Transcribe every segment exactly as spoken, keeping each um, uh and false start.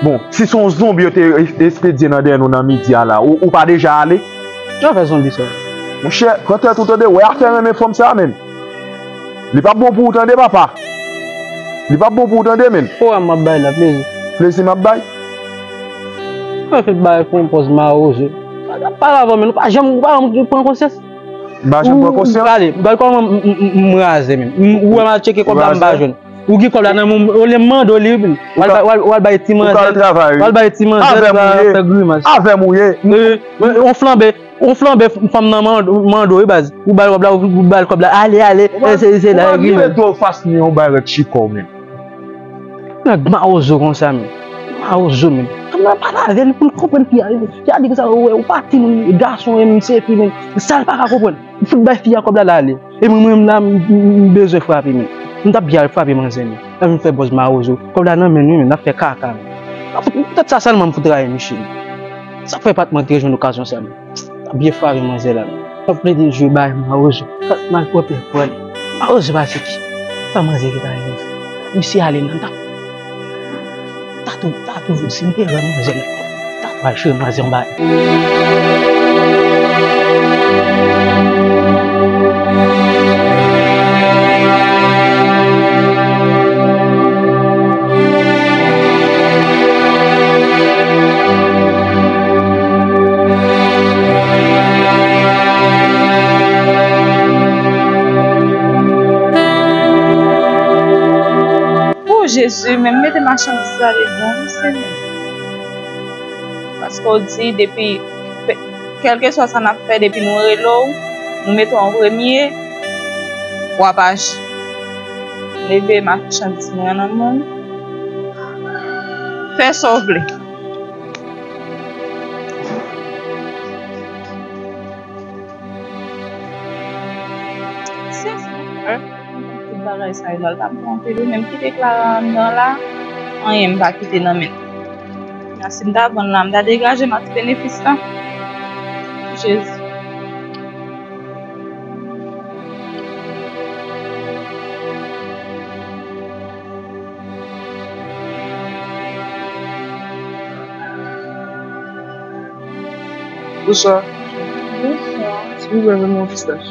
Bon, si se yon zonbi yo te es-, espedye nan dèyè nou nan midi a la, ou, ou pa deja ale? Sa fè zonbi sa? Monchè, pran tèt ou tande, wè afè renmen fanm sa a menm. Li p ap bon pou ou tande, papa. Li p ap bon pou ou tande, menn. Ou wè m ap bay la, plezi. Plezi m ap bay. Mwen fèk bay pou yon pòz mawozo. Pa, pa pale avè w, menn. Ou pa janm, ou pa janm pran konsyans. M pa janm pran konsyans. Gade, gade kòman m, m, m, m raze, menn. M, ou wè m al tcheke kòb la, m pa jwenn. Ou gen kòb la nan men w, olye m mande w li, w al, w al, w al bay ti manzè, w al bay ti manzè la fè grimas. Avè m ou ye. Yon flanbe, yon flanbe fanm nan mande, mande w wi baz. Ou ba l kòb la, ou ba l kòb la, ale, ale, se, se la eglè. Ou mete w fas ni yon bay rèd chikò menm. Nèg mawozo konsa menm. Mawozo menm. Fanm nan pale avè l pou l konprann fi a. Fi a di konsa, ou wè, ou pa timoun, gason menm, se fi menm. Sa l pa ka konprann. M fout bay fi a kòb la, l ale. E mwen, mwen menm la, m, m, m bezwen frape, men. M t ap byen al frape manzè, men. L ap vin fè bòz mawozo. Kòb la nan men n wi, men. L ap fè kaka, men. Poutèt sa sèlman m fout rayi misye, men. Sa k fè pa t manke jwenn okazyon sa, men. L ap byen frape manzè la, men. L ap plede jwe bay mawozo. Gad malpwòpte pran. Mawozo pa se ki. Sa manzè ki ta rive. Misye ale nan ta. Ta tou, ta toujou, si m te wè manzè, ta pral chire manzè yon bagay. O Jezi, men mete machandiz la devan, wi, Senyè. Paske w di, depi, pe-, kèlkeswa sa n ap fè, depi nou rele w, nou mete w an premye, w ap aji. Leve machandiz mwen an nan men w. Fè sa w vle. Se sa. Tout bagay sa yo la, l t ap bon anpil wi, menm kite Clara anndan la, anyen m pa kite nan men l. A, si m ta vann la, m ta degaje m ak ti benefis la. Jezi. Bonswa. Bonswa. Silvouplè, ban mwen yon pistach.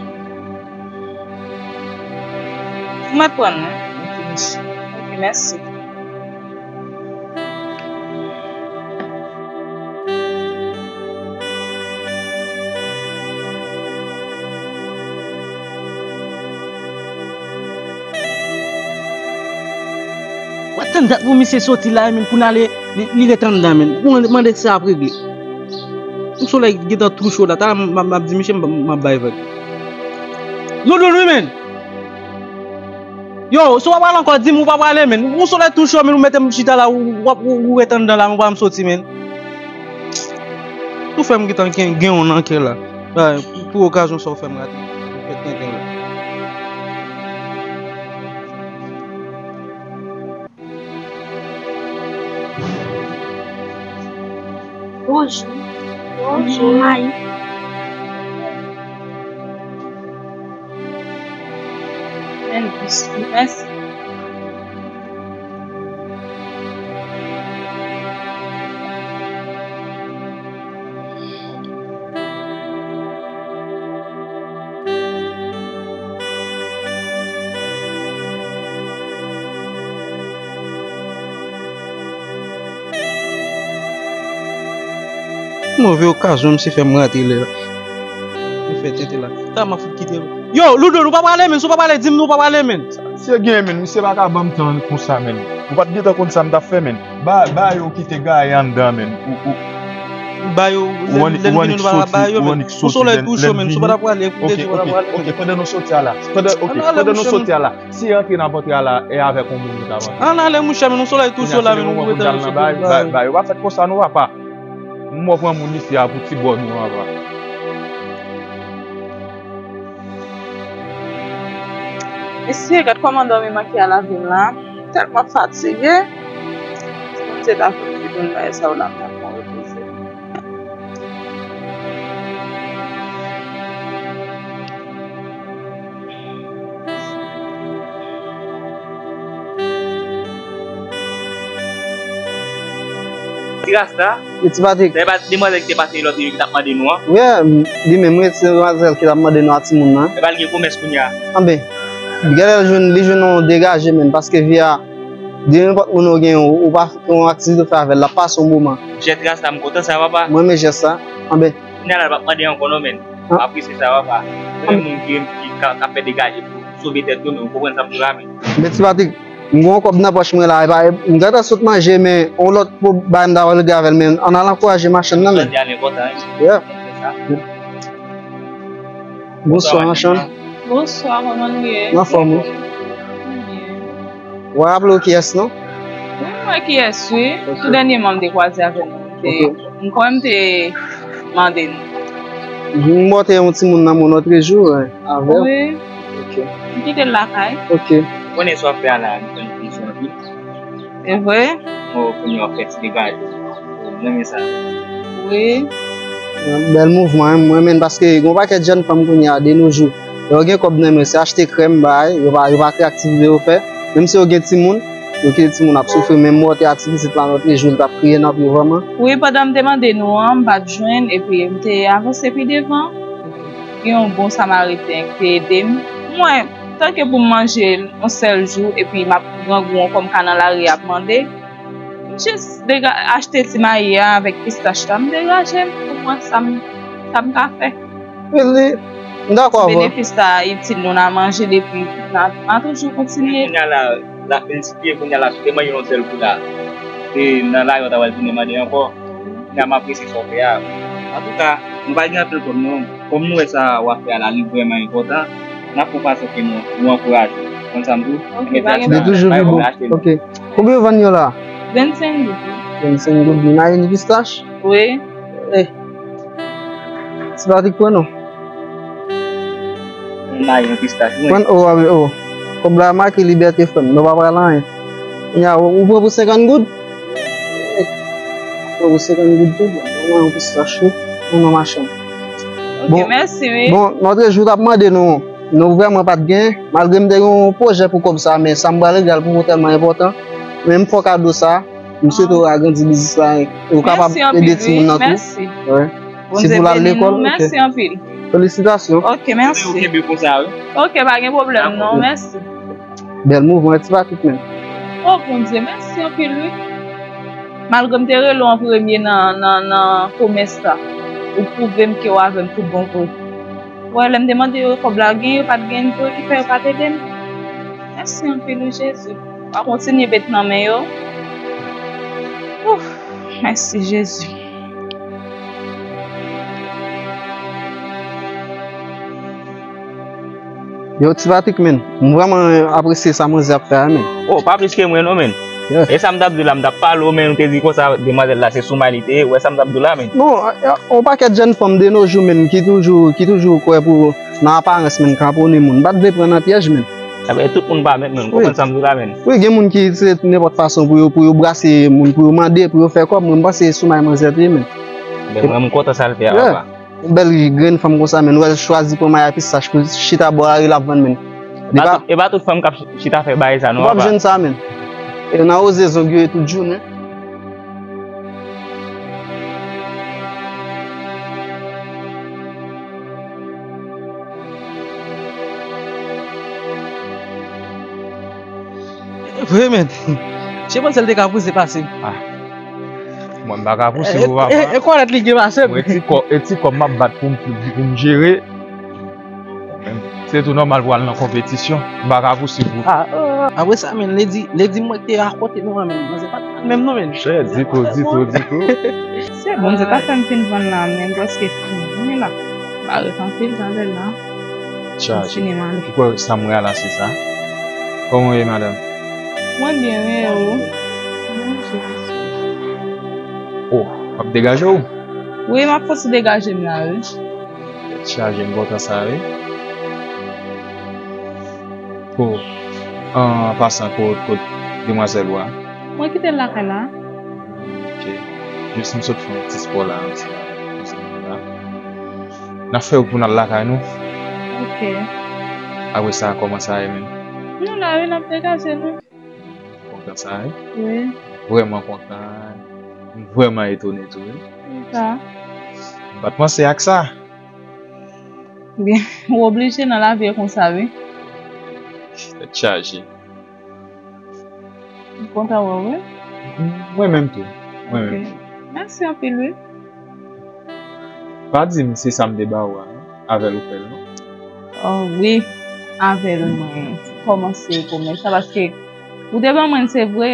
Ou mèt pran l, wi. Ok, mèsi. Ok, mèsi. W ap tann dat pou misye soti la, men pou n ale, li, li ret anndan, men. Pou mande, mande sa ap regle. Yon solèy gentan tou cho la, talè m, m, m ap di misye m, m ap bay vag. Loudou, wi, men. Yo, si w pa prale ankò, di m ou pa prale, men. Yon solèy tou cho, men, ou mete m chita la, ou, ou, ou, ou ret anndan la, men ou pa janm soti, men. Ou fè m gentan gen, gen yon nan kè la. Bay, pou, pou okazyon sa ou fè m rate. Ou fè tenten la. Bonjou. Bonjou. Mayi. Mèsi. Move okazyon, misye fè m rate lè la. Li fè tenten la. Sa m ap fout kite l. Yo, Loudou, nou pa prale, men. Si w pa prale, di m nou pa prale, men. Sa misye gen, men. Misye pa ka ban m tan konsa, men. Ou pa t gentan konn sa m t ap fè, men. Ba, ba yo kite gaye anndan, men. Ou, ou, ou annik, ou annik soti, ou annik soti lè, lè m vini. Ok, ok, ok, pandan nou soti a la, pandan, ok, pandan nou soti a la, si antre n ap antre a la, e avèk yon moun nou t ap antre. Ann ale, monchè, men yon solèy tou cho la, men nou rete nan bay, bay, bay. Yo pa fèt konsa, non, papa. M wè pran moun isi a pou ti bò nou, papa. Mesye, gad kòman dòmi manke a lave m la. Tèlman fatige. Si Bondye ta fè m te konn bagay sa yo la, m t ap bon repoze. Rasta. Li Ti Patrik. Se pa demwazèl ki te pase lòt yo ki t ap mande nou an? Wi, li menm, wi, se demwazèl ki t ap mande nou a timoun nan. Epa l gen komès kounye a. Anben, gade l jwenn, li jwenn yon degaje, menm, paske vi a, de nenpòt moun ou gen, ou, ou pa gen yon aktivite ou fè avè l, l ap pase yon moman. Jès Rasta, m kontan sa, papa. Mwen, men jès sa. Anben. Kounye a la, l p ap mande ankò non, menm. M apresye sa, papa. Mwen, moun ki, ki ka, ka fè degaje pou sove tèt yo, men ou konprann sa m di la, men. Men Ti Patrik, m gen yon kòb nan pòch mwen la, epa, m gentan sot manje, men yon lòt bagay m ta pral regle avè l, men ann al ankouraje machann nan, men. Sa di a l enpòtan, wi. Yeah. Fè sa. Bonswa, machann. Bonswa, kòman nou ye? Anfòm, wi. Ou raple w kiyès, non? Wi, m wè kiyès, wi. Ok. Tou dènyèman, m te kwaze avè nou. M te, ok, m kwè m te mande nou. M pote yon timoun nan men w lòtrejou, wi, avè w. Wi. Ok. M kite l lakay. Ok. Ou konnen sa w ap fè a la, li fè m plezi anpil. Se vre? Bon, kounye a w ap fè ti degaje. M renmen sa. Wi. Bèl mouvman, wi, m renmen l paske gen yon pakèt jèn fanm kounye a, de nos jours, lè yo gen kòb nan men yo, se achte krèm, bay, yo pa, yo pa kreye aktivite yo fè. Menm si yo gen timoun, yo kite timoun ap soufri, men m wè w te ak ti pitit la lòtrejou, l t ap kriye nan pye vrèman. Wi, pandan m te mande nou an, m pa t jwenn, epi m te avanse pi devan. Gen yon bon Samariten ki te ede m. Mwen, tanke pou m manje yon sèl jou, epi m ap grangou ankò, m ka nan lari ap mande. M jis dega-, achte ti mayi a avèk pistach la, m degaje m pou mwen sa m, sa m ka fè. Wi, li, m dakò avè w. Benefis sa itil nou, n a manje depi, n a, n a toujou kontinye. Kounye a la, l ap miltipliye, kounye a la, si w te manje yon sèl kou la, e nan lari w ta pral tounen mande ankò. Kounye a m apresye sa w fè a. Antouka, nou pa gen anpil kòb non. Kòm nou wè sa w ap fè a la, li vrèman enpòtan, n ap fè yon fason ke nou, nou ankouraje w. Konn sa m di w? Ok, pa gen pwoblèm. Li toujou pi bon. Ok. Konbyen yo vann yo la? Vennsenk goud. Vennsenk goud. Li nan yon pistach? Wi. Eh. Ti Patrik pran non. Nan yon pistach, wi. Pran o, a, o. Kòb la make Libète F M. Nou pa pral anyen. Kounye a, ou, ou pran pou senkant goud? Ou pran pou senkant goud tou? Bon, mwen yon pistach wi. Mwen nan machann. Ok, bon, mèsi, wi. Bon, lòtrejou t ap mande nou, nou vrèman pa t gen, malgre m te gen yon pwojè pou kòb sa, men sa m pral regle a pou mwen tèlman enpòtan. Men m fè w kado sa, m swete w agrandi biznis la, e w kapab ede timoun nan tou. Mèsi anpil, wi, mèsi. Wi. Bondye beni nou, mèsi anpil. Felisitasyon. Ok, mèsi. Ou kenbe konsa, wi. Ok, pa gen pwoblèm non, mèsi. Bèl mouvman, Ti Patrik menm. O Bondye, mèsi anpil, wi. Malgre m te rele w an premye nan, nan, nan komès la, ou pwouve m ke w avè m tout bon vre. Wè, lè m te mande yo kòb la gen, yo pa t gen vre, ki fè yo pa t ede m. Mèsi anpil, wi, Jezi. W a kontinye met nan men yo. Ouf, mèsi, Jezi. Yo, Ti Patrik, menn, m vrèman apresye sa manzè ap fè a, menn. O, pa plis ke mwen non, menn. Yeah. E sa m t ap di w la, m t ap pale w, menn, ou te di konsa demwazèl la se sou may li te ye, ou wè sa m t ap di w la, menn. Non, a, a, yon pakèt jèn fanm de nos jours, menn, ki toujou, ki toujou kwè pou, nan aparans, menn, kraponnen moun. M pa t vle pran nan pyèj, menn. Sa vle tout moun pa menm, menn, ou konprann sa m di w la, menn. Wi, gen moun ki se nenpòt fason pou yo, pou yo brase moun, pou yo mande, pou yo fè kòb, mwen, m panse se sou may manzè te ye, menn. Ben, mwen, m kontan sa l fè a, papa. Yon bèl grenn fanm konsa, menn, ou wè l chwazi pran may a pistach pou chita bò lari l ap vann, menn. E pa tout, e pa tout fanm k ap chita fè bagay sa non, papa. Ou p ap jwenn sa, menn. E nan oze zong yo ye tout jounen. Vre, menn. Che panse l te ka pouse pase m. Ah. Mwen, m pa ka pouse pou papa. E, e, e kòlèt li gen pase m. Mwen, ti kò, e ti kòb m ap bat pou m, pou, pou m jere. Se tou nòmal pou al nan konpetisyon. M pa ka pouse pou. Ah, ah. Apre sa, menn, Lady, Lady mwen te akote nou an, menn. Mwen se pa t menm non, menn. Chè, ditou, ditou, ditou. Se bon, se ta fè m fin vann la, menn, prèske fini la. M pa ret anpil talè la. Chaje. Fini, m ale. Ou kwè sa m wè a la, se sa? Kòman w ye, madanm? Mwen byen, wi, e ou? O, w ap degaje w? Wi, m ap fon ti degaje m la, wi. Tèt chaje, m kontan sa, wi. O, an pasan, kot, kot demwazèl ou a? Mwen kite l lakay la. Ok. Jis m sot fè yon ti spò la, yon ti la. N ap fè wout pou n al lakay nou. Ok. Apre sa, kòman sa ye menm? Nou la, wi, n ap degaje nou. Kontan sa, wi? Wi. Vrèman kontan. M vrèman etone tou, wi. Sa. M pa t panse ak sa. Byen, ou oblije nan lavi e konsa, wi. Tèt chaje. M kontan wè w, wi. Mwen menm tou. Mwen menm. Ok. Mèsi anpil, wi. Pa di m se sa m te ba ou a, non? Avè l ou fè l, non? Oh, wi. Avè l mwen kòmanse komès la, paske ou te ban mwen l, se vre,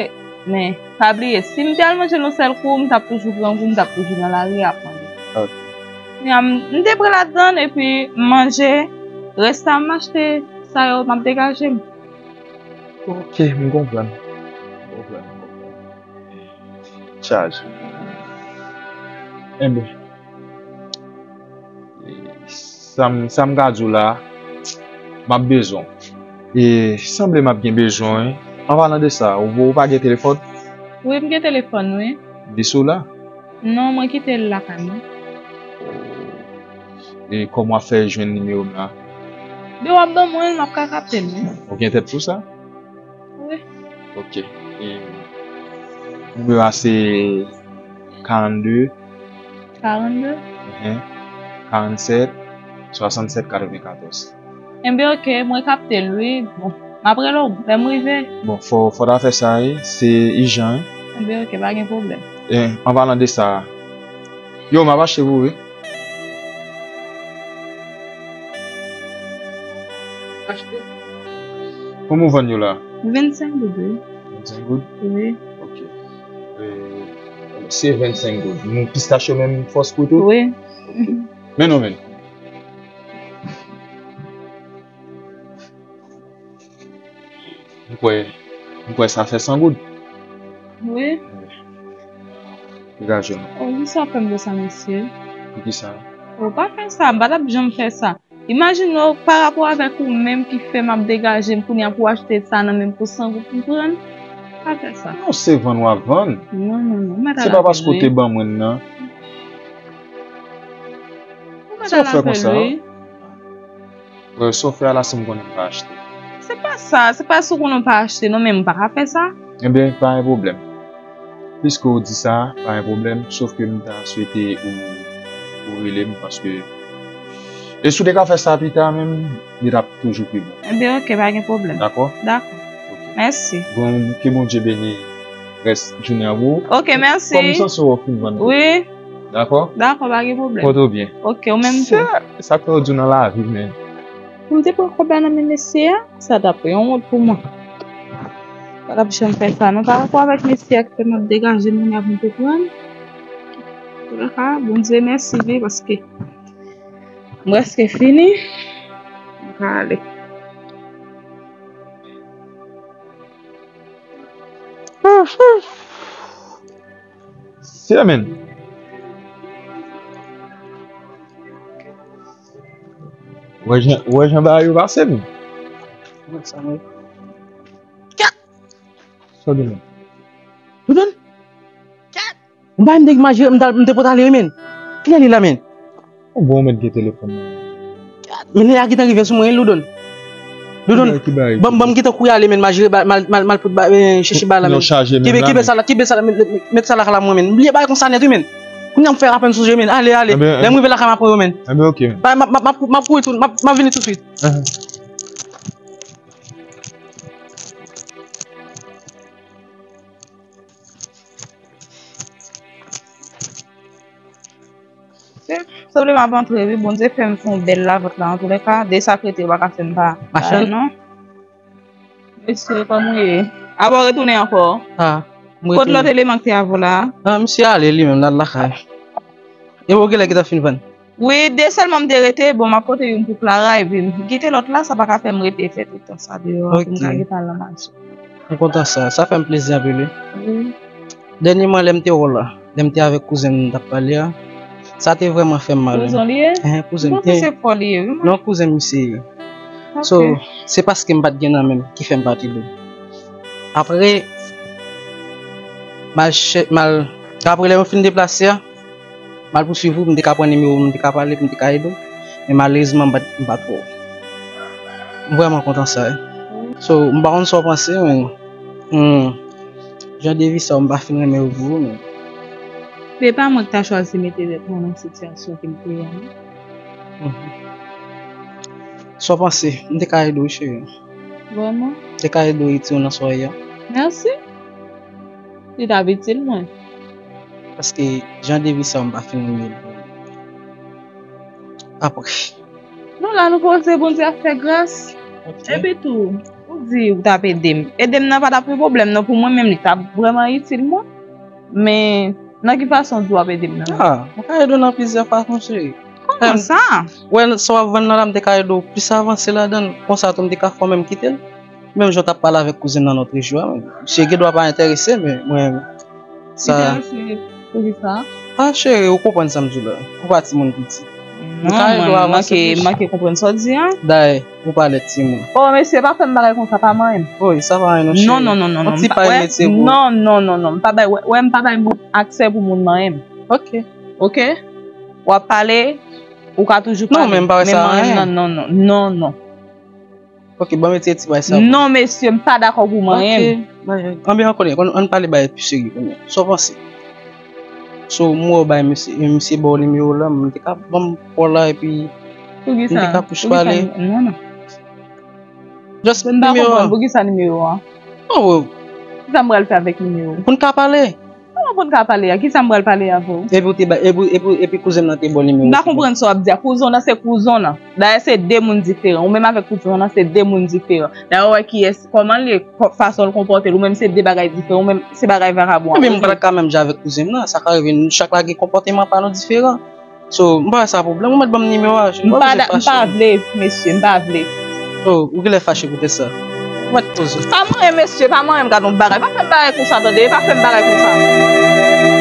men pa bliye, si m te al manje l yon sèl kou, m t ap toujou grangou, m t ap toujou nan lari ap mande. Ok. Kounye a, m, m te pran ladann, epi m manje, rès la, m achte sa yo, m ap degaje m. Ok, m konprann. M konprann, m konprann. Chaje. Enben, sa m, sa m ka di w la, m ap bezwen w. E, sanble m ap gen bezwen w, wi. An palan de sa, ou, ou pa gen telefòn? Wi, m gen telefòn, wi. Li sou la? Non, mwen kite l lakay mwen. E kòman w ap fè jwenn nimewo m la? Byen, w ap ban mwen l, m ap ka kapte l, wi. Ou gen tèt pou sa? Wi. Ok. E, nimewo a se karannde. Karannde? Enhen. Karannsèt, swasannsèt, katrevenkatòz. Enben, ok, mwen kapte l, wi. Bon, m ap rele w lè m rive. Bon, fò, fò w ta fè sa, wi. Se ijan, wi. Enben, ok, pa gen pwoblèm. E, an palan de sa, yo, m ap achte pou ou, wi. Achte. Konbyen w vann yo la? Vennsenk goud, wi. Vennsenk goud? Wi. Ok. E, se vennsenk goud. Nou pistach yo menm fòs pou tou? Wi. Ok. Men non, men. M kwè, m kwè sa fè san goud. Wi. Degaje non. Oh, kisa w fè m konsa, mesye? Poukisa? Oh, pa fè sa, m pa t ap janm fè sa. Imajine w, pa rapò avèk ou menm ki fè m ap degaje m, kounye a pou w achte sa nan men m pou san goud pou m pran l. Pa fè sa. Non, se vann w ap vann. Non, non, non, ou mèt al avè l, wi. Se pa paske w te ban mwen l nan. Ou mèt al avè l, wi. Sa w fè konsa? Bon, sa w fè a la, si m konnen m pa achte. Se pa sa, se pa si w konnen w pa achte, non, men m pa ka fè sa. Enben, pa gen pwoblèm. Piske w di sa, pa gen pwoblèm, sof ke m ta swete ou, ou rele m, paske, e si w te ka fè sa pita menm, li t ap toujou pi bon. Enben, ok, pa gen pwoblèm. Dakò? Dakò. Ok. Mèsi. Bon, ke Bondye beni rès jounen an pou ou. Ok, mèsi. Kòm m sanse w fin vann. Wi. Dakò? Dakò, pa gen pwoblèm. Pote w byen. Ok, ou menm tou. Sa, sa k fè yo di w nan lavi, men. Pou m te pran kòb la nan men mesye a, sa t ap yon wont pou mwen. Pa t ap janm fè sa, non, pa rapò avèk mesye a ki fè m ap degaje moun nan pou m te pran. Antouka, Bondye mèsi, wi, paske m prèske fini. M ka ale. Sye, men. Ou wè jan, ou wè jan bagay yo pase, men. Kèt! Sa w di menm? Ou tann? Kèt! M pa menm te imajine, m ta, m te pot ale, wi, men. Kilè li la, men? Ou bon, ou mèt gen telefòn nan. Men lè a gentan rive sou mwen, wi, Loudon. Loudon, ban m, ban m gentan kouri ale, men, m al jere ba, m al, m al, m al pot ba, eh, chèche ba la, men. Kenbe, kenbe sa la, kenbe sa la, met, met, met sa lakay la pou mwen, men. M bliye bagay konsa nèt, wi, men. Kounye a m fè apèn sonje, men. Ale, ale. Lè m rive lakay, m ap pran yo, men. Enben, ok, men. Ba, m ap, m ap, m ap, m ap kouri tou, m ap, m ap vini tousuit. Sanble m ap antre, wi. Bondye fè m fè yon bèl lavant la, antoulèka, de sa k rete, yo pa ka fè m pa, pa, non. Mesye, kòman w ye? Apa w retounen ankò? Ah, m retounen. Kot lòt eleman k te avè w la? Ah, misye ale li menm, l al lakay. E ou genlè gentan fin vann? Wi, de sèlman m te rete, bon, m ap pote youn pou Clara, epi m kite lòt la, sa pa ka fè m rete fè tout tan sa deyò a, pou m ka gentan al nan mache. M kontan sa, sa fè m plezi anpil, wi. Wi. Dènyèman, lè m te wè w la, lè m te avèk kouzen m, m t ap pale a, sa te vrèman fè m mal, wi. Kouzen w li ye? Enhen, kouzen m. M panse se fò li ye, wi, mwen. Non, kouzen m misye ye. Ok. So, se paske m pa t gen nan men m ki fè m pa t ede w. Apre, m al chè-, m al, apre lè m fin deplase a, m al pouswiv ou, m te ka pran nimewo w, m te ka pale, m te ka ede w. Men malerezman, m pa t, m pa t wè w. M vrèman kontan sa, wi. So, m pa konn sa w panse, men, hmm, jan de vi sa yo, m pa fin renmen yo pou ou, men. Se pa mwen ki ta chwazi mete tèt mwen nan sitiyasyon ke m te ye a, non. Mhm. Sa w panse? M te ka ede w, cheri. Vrèman? M te ka ede w retire w nan sa w ye a. Mèsi. Li t ap itil mwen. Paske jan de vi sa yo, m pa fin renmen l. Apre. Non, la nou poze Bondye ap fè gras. Ok. Epi tou, ou di ou t ap ede m. Ede m nan pa t ap yon pwoblèm non pou mwen menm, li t ap vrèman itil mwen. Men nan ki fason w di w ap ede m nan? Ah, m ka ede w nan plizyè fason, cheri. Kòman sa? Wè, sa w ap vann nan la, m te ka ede w plis avanse ladan l. Konsa tou, m te ka fè w menm kite l. Menm jan w t ap pale avèk kouzen m nan lòt jou a, men misye gen dwa pa enterese, men mwen, sa. Enterese pou ki sa? Ah, cheri, ou konprann sa m di w la. Ou pa timoun piti. Non, ka ede w mwen, avanse manke, plis. Manke konprann sa w di a. Dayè, ou pa lè timoun. Oh, mesye, pa fè m bagay konsa, pa manyen m. Wi, sa pa yon non, cheri. Non, non, non, non, non. Yon ti Pa- pay wè, metye pou. Non, non, non, non. M pa bay, wè, wè, m pa bay moun aksè pou moun manyen m. Ok. Ok? W ap pale, ou ka toujou Non, pale. men m pa wè sa manyen m anyen. Nan, non, non, non, non. Ok, ban m retire ti bay sa. Non, mesye, m pa dakò pou manyen m. Ok. Anben, an konnen, ann pale bagay pi serye kounye a. Sa w panse? So, m wè w bay misye, misye ba w nimewo w la, m te ka ban m pa w la, epi Pou ki m te sa? ka pous Pou ki sa pale. ni- Non, non. Just ban M m pa nimewo konprann a. Pou ki sa nimewo a? Non, bro. Ki sa m pral fè avèk nimewo? Pou n ka pale. Kòman pou n ka pale a? Ki sa m pral pale avè w? Epi w te ba, epi, epi, epi kouzen nan te ba w nimewo. M pa konprann sa w ap di a. Kouzen w nan se kouzen w nan. Dayè se de moun diferan. Ou menm avèk kouzen w nan se de moun diferan. Dayè w wè kiyès, kòman l ye, kò- fason l konpòte l. Ou menm se de bagay diferan. Ou menm se bagay vakabon. Ebyen, m pa ka menm jan avèk kouzen m nan. Sa ka rive, nou chak la gen konpòteman pa nou diferan. So, m pa wè sa pwoblèm. Ou mèt ban m nimewo a. M pa da- m pa vle, mesye, m pa vle. So, ou genlè fache poutèt sa. Ou mèt poze. Pa manyen, mesye, pa manyen m gad yon bagay. Pa fè m bagay konsa, tande, pa fè m bagay konsa.